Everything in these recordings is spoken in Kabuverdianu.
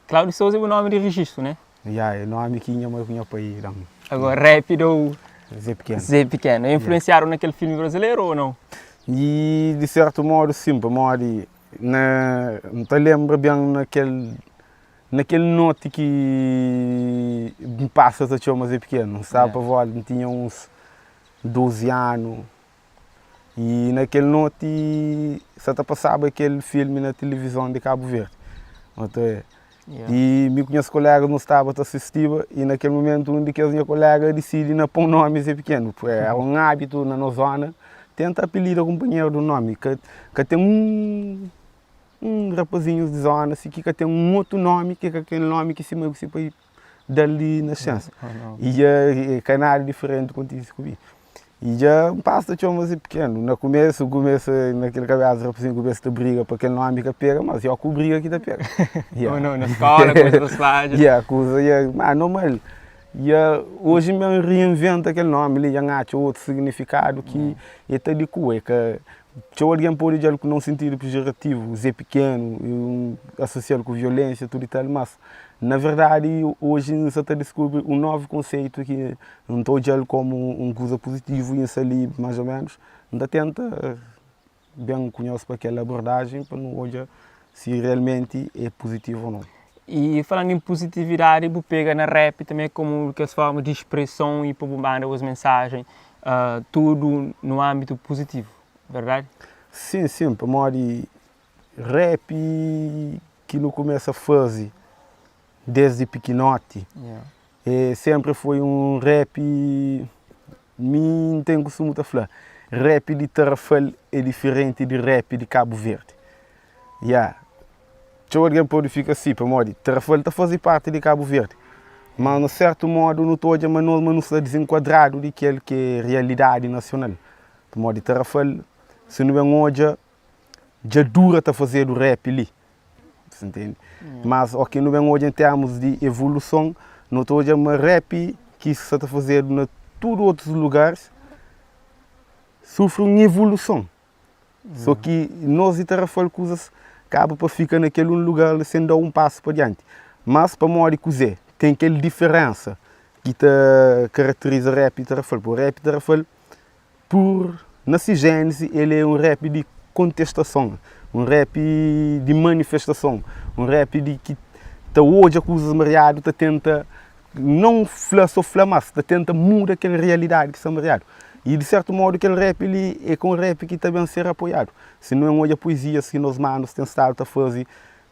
Cláudio Souza é bu nomi di rejistu, né? Ya, é nomi ki nha mai ku nha pai da-m. Agora, rap da-u Zé Pequeno. Zé Pequeno. É influenciadu na kel filmi brasileru ou nau? E di sertu modu sin, pamodi na N ta lenbra ben na kel na kel noti ki N pasa ta txoma Zé Pequeno. N staba pa volta, N tinha uns 12 anu I na kel noti sa ta pasaba kel filmi na tilivizon di Kabu Verdi. I mi ku nhas kolégas nu staba ta sistiba i na kel mumentu un di kes nha koléga disidi na pô nomi Zé Pikenu. Éra un ábitu na nos zóna tenta apelida kunpanheru di un nomi. Ka ka ten un un rapazinhus di zóna si ki ka ten un otu nomi ki ka kel nomi ki si mai ku si pai da-l di nascensa. I dja ka nada diferenti kontise ku mi. I dja N pasa ta txoma si pikenu. Na kumesu, N kumesa na kel kabesa rapazinhu kumesa ta briga pa kel nomi ka pega, mas yo ku briga ki ta pega. Yeah. Não, na skola kuza ta spadja. Yeah, kuza, yeah, ma normal. Yeah, oji N ben reinventa kel nomi li, dja N atxa otu signifikadu ki e ta adikua, e ka, txeu algen pode odja-l ku na un sintidu pejorativu, Zé Pikenu, asosia-l ku violensia tudu i tal, mas na verdadi oji N sa ta diskubri un novu konseitu ki N ta odja-l komu un kuza puzitivu i N sta li más ô ménus. N ta tenta ben ku nhos pa kel abordajen pa nu odja si realmenti é puzitivu ô nau. I falandu di puzitividadi, bu pega na rap tanbe komu kes forma di spreson i pa bu manda bus mensajen tudu nu ánbitu puzitivu, verdadi? Sin, sin, pamodi rap ki nu kumesa faze desdi pikinoti E senpri foi un rap, mi N ten kustumu ta fla, rap di Tarrafal é diferenti di rap di Kabu Verdi. Ya, txeu algen pode fika si, pamodi Tarrafal ta faze parti di Kabu Verdi, ma na sertu modu nu ta odja ma nos ma nu sta dizenkuadradu di kel ki é rialidadi nasional, pamodi Tarrafal, si nu ben odja, dja dura ta fazedu rap li. Sa ntende? Mas o ki nu ben odja en termus di evoluson, nu ta odja ma rap ki sa ta fazedu na tudu otus lugaris sufri un evoluson. So ki nos di Tarrafal kuzas kaba pa fika na kel un lugar li sen da un pasu pa dianti. Mas pamodi kuzê? Ten kel diferensa ki ta karakteriza rap di Tarrafal. Pô rap di Tarrafal Pur na si jénisi el é un rap di kontestason, un rap di manifestason, un rap di ki ta odja kuzas mariadu ta tenta non fla so fla mas ta tenta muda kel rialidadi ki sta mariadu. I di sertu modu kel rap li é ka un rap ki ta ben ser apoiadu. Si nu ben odja puizias ki nos manus ten stadu ta faze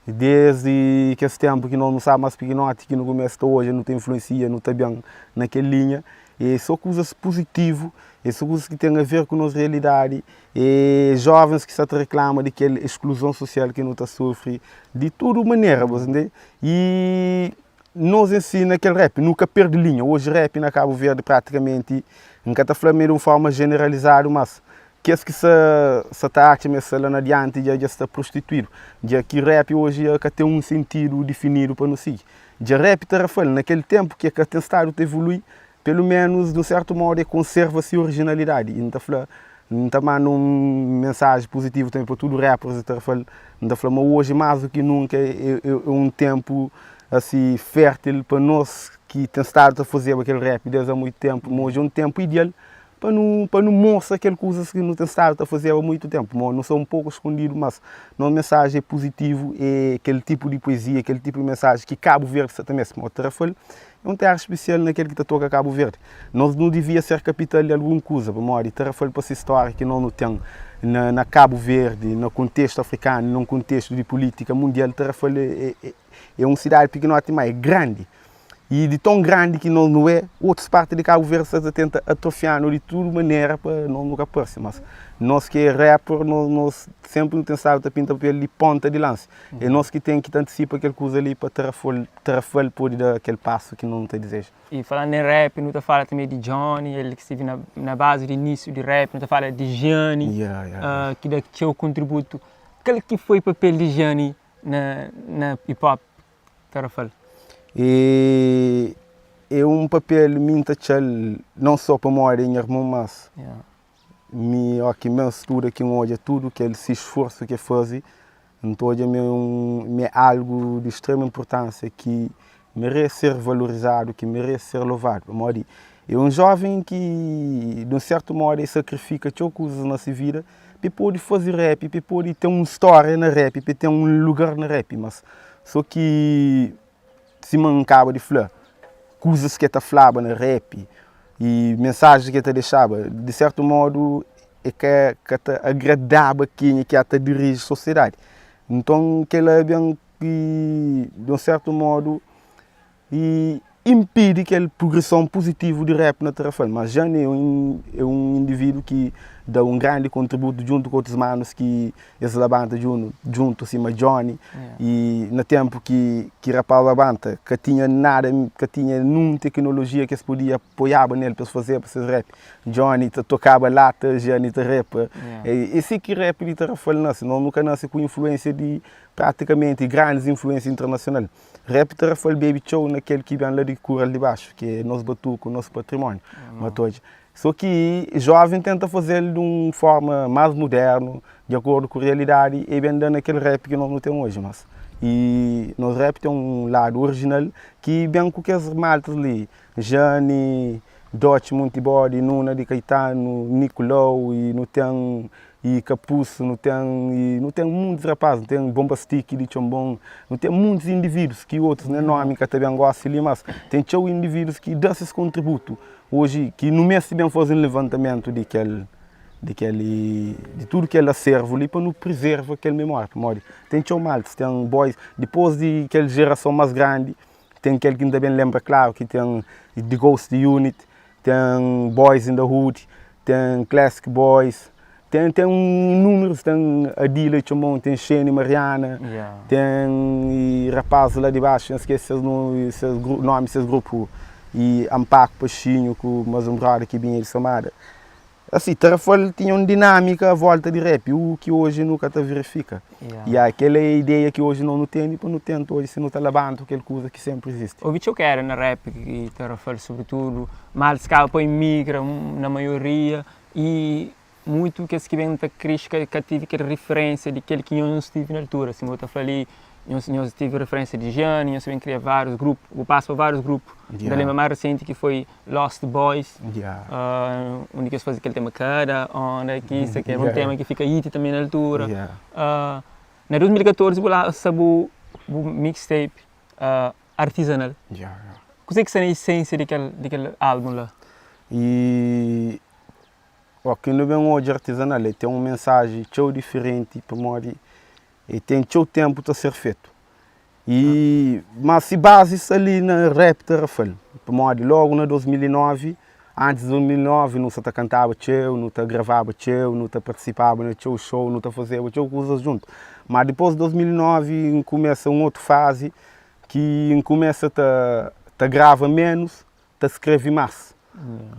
Desdi kes ténpu ki nos nu staba más pikinoti ki nu kumesa ta odja nu ta influensia, nu ta ben na kel linha. É sô kuzas puzitivu, é sô kuzas ki ten aver ku nos realidadi. É jóvens ki sta ta reklama di kel eskluzon sosial ki nu ta sufri di tudu manera, bu ntende? I nos en si na kel rap nu ka perde linha. Oji rap na Kabu Verdi pratikamenti, N ka ta fla ma é di un fórma jeneralizadu, mas Kes ki sa sa ta atxa ma es sta la na dianti dja dja sta prostituídu. Dja ki rap oji dja ka ten un sentidu difinidu pa nu sigi. Dja rap ta rafal na kel tenpu ki e ka ten stadu ta evolui, pelu menus di un sertu modu e konserva si orijinalidadi. I N ta fla, N ta manda un mensaji puzitivu tanbe pa tudu rappers di Tarrafal, N ta fla ma oji mas du ki nunka é un tenpu asi fértil pa nos ki ten stadu ta fazeba kel rap desdi a muitu tenpu, ma oji é un tenpu ideal Pa nu pa nu mostra kel kuzas ki nu ten stadu ta fazeba muitu tenpu. Mo nu sta un poku skondidu, mas nos mensaji é puzitivu, é kel tipu di puezia, kel tipu di mensaji ki Kabu Verdi sta ta meste. Mo Tarrafal é un tera spesial na kel ki ta toka Kabu Verdi. Nos nu divia ser kapital di algun kuza, pamodi Tarrafal pa si stória ki nos nu ten na na Kabu Verdi, na kontestu afrikanu, na un kontestu di pulítika mundial, Tarrafal é é é un sidadi pikinoti, ma é grandi. I di ton grandi ki nos nu é, otus parti di Kabu Verdi sta ta tenta atrofia-nu di tudu manera pa nos nu ka parse. Mas nos ki é rapper, nos nos senpri nu ten stadu ta pinta papel di ponta di lansi. É nos ki ten ki ta antisipa kel kuza li pa Tarrafal Tarrafal pode da kel pasu ki nos nu ta dizeja. I falandu em rap, nu ta fala tanbe di Johnny, el ki stivi na na bazi di inisiu di rap, nu ta fala di Gianni, Yeah, yeah. ki da txeu kontributu. Kal ki foi papel di Gianni na na hip hop Tarrafal? E é un papel mi N ta txa-l non só pamodi é nha irmon mas mi óki mi N studa ki N odja tudu kel si sforsu ki el faze. N ta odja ma é un ma é algu di strema inpurtánsia ki merese ser valorizadu, ki merese ser lovadu, pamodi é un jóven ki di un sértu modu el sakrifika txeu kuzas na se vida pa el pode faze rap, pa el pode ten un stória na rap, pa el ten un lugar na rap, mas sô ki sima N kaba di fla, kuzas ki el ta flaba na rap i mensaji ki el ta dexaba, di sértu modu el ka ka ta agradaba kenha ki ta diriji sosiedadi. Nton kel-la ben ki di un sértu modu i inpidi kel prugreson puzitivu di rap na Tarrafal. Mas Jane é un é un indivídu ki da un grandi kontributu djuntu ku otus manus ki es labanta djuntu sima Johnny i na ténpu ki ki rapaz labanta ka tinha nada ka tinha nun teknolojia ki es podia apoiaba nel pa es fazeba ses rap. Johnny ta tokaba lata, Jane ta repa. É si ki rap di Tarrafal nase. Nos nu ka nase ku influénsia di pratikamenti grandis influénsia internasional. Rap Tarrafal bebe txeu na kel ki ben la di kural di baxu, ki é nos batuku, nos patrimóniu. Ma ta odja. Sô ki jóven tenta faze-l di un fórma más mudérnu, di akordu ku rialidadi, e ben da na kel rap ki nos nu ten oji. Mas i nos rap ten un ladu orijinal ki ben ku kes maltas li, Jane, Dotxi Muntibodi, Nuna di Kaetanu, Nicolau i nu ten i Kapusu, nu ten i nu ten muntis rapaz, nu ten Bombastiki di Txonbon, nu ten muntis individus ki otus nen nomi ka ta ben gosi li, mas ten txeu individus ki da ses kontributu oji ki nu meste ben faze un levantamentu di kel di kel di tudu kel aservu li pa nu prizerva kel memória, pamodi ten txeu maltas, ten boys, dipôs di kel jerason más grandi ten kel ki N ta ben lenbra klaru ki ten The Ghost Unit, ten Boys in the Hood, ten Classic Boys, ten ten inúmeros, ten Adila e Txonbon, ten Xeni Mariana, ten rapazes la di baxu, N skese ses nomi, ses nomi ses grupu, e Ampaco Paxinho ku mas un brother ki binha di Somada. Asi, Tarrafal tinha un dinâmika à volta di rap, u ki oji nu ka ta verifika. Ya, kel é ideia ki oji no nu tene pa nu tenta oji si nu ta labanta kel kuza ki senpri izisti. Obi txeu ki era na rap i Tarrafal sobritudu, malis kaba pa imigra na maioria i muitu kes ki ben ta krixi ka tive kel riferensia di kel ki nhos tive na altura, sima bu ta fla li Nhos nhos tive referência di Gianni, nhos ben kria várius grupu, bu pasa pa várius grupu. Yeah. Ta lembra mais recente ki foi Lost Boys, yeah. undi ki es faze kel tema Kada Onda ki isa, ki era un tema ki fika hit tanbe na altura. Yeah. Na 2014 bu lansa bu bu mixtape Artizanal. Yeah, yeah. Kuzê ki sta na esênsia di kel di kel álbum la? E ó, ki nu ben odja Artizanal, el ten un mensaji txeu diferenti pamodi E ten txeu tenpu ta ser fetu. E ma si bazi sta li na rap Tarrafal, pamodi logu na 2009, antis di 2009 nu sa ta kantaba txeu, nu ta gravaba txeu, nu ta partisipaba na txeu show, nu ta fazeba txeu kuzas djuntu. Ma dipôs di 2009 N kumesa un otu fazi ki N kumesa ta ta grava menus, ta skreve más.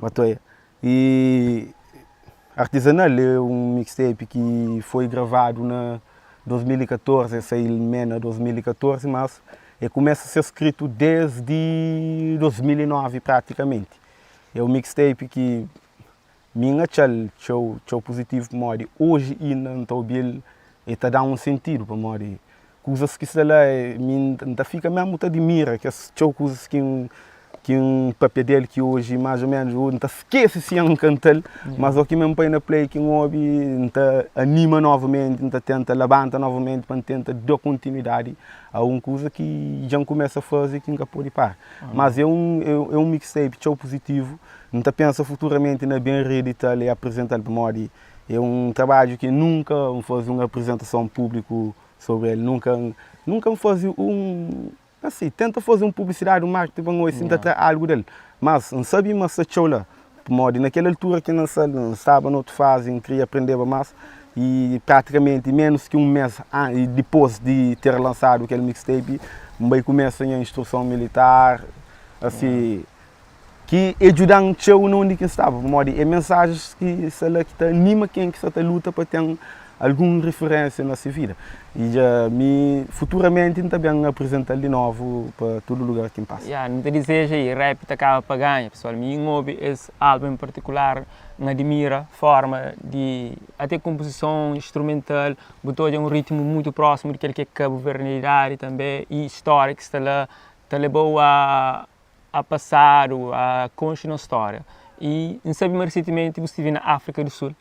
Batoia. E Artizanal é un mixtape ki foi gravadu na 2014, el sai mé na 2014, mas el kumesa ser skritu desdi 2009 pratikamenti. É un mixtape ki mi N atxa-l txeu txeu puzitivu pamodi oji inda N ta obi-l el ta da-m un sentidu pamodi Kuzas ki sta la, mi N ta fika mesmu ta dimira kes txeu kuzas ki N ki N papia del ki oji más o ménus N ta skese si N kanta-l, mas óki mi N pai na play ki N obi N ta anima novamenti, N ta tenta labanta novamenti pa N tenta da kontinuidadi a un kuza ki dja N kumesa faze ki N ka pode para. Mas é un é un mixtape txeu puzitivu, N ta pensa futuramenti na ben reedita-l e apresenta-l pamodi é un trabadju ki nunka N faze un aprizentason públiku Sobre el nunka nunka N faze un asi tenta faze un publisidadi un marketing pa N oja si N ta tra algu del mas N sabe ma sta txeu la pamodi na kel altura ki N sta N staba na otu fazi N kria prendeba mas i pratikamenti menus ki un mes dipos di ter lansadu kel mixtape N bai kumesa nha instruson militar asi ki e djuda-m txeu na undi ki N staba, pamodi e mensajens ki sta la ki ta anima ken ki sta ta luta pa ten algun riferénsia na se vida. I dja mi futuramenti N ta ben aprizental di novu pa tudu lugar ki N pasa. Ya, nu ta dizeja i rap ta kaba pa ganha, pesoal. Mi N obi es album en partikular, N adimira forma di ate konpozison instrumental, bu ta odja un ritmu mutu prósimu di kel ki é kabuverdianidadi tanbe i stória ki sta la ta leba-u a a pasadu, a konxe nos stória. I N sabe ma risentimenti bu stive na Áfrika du Sul.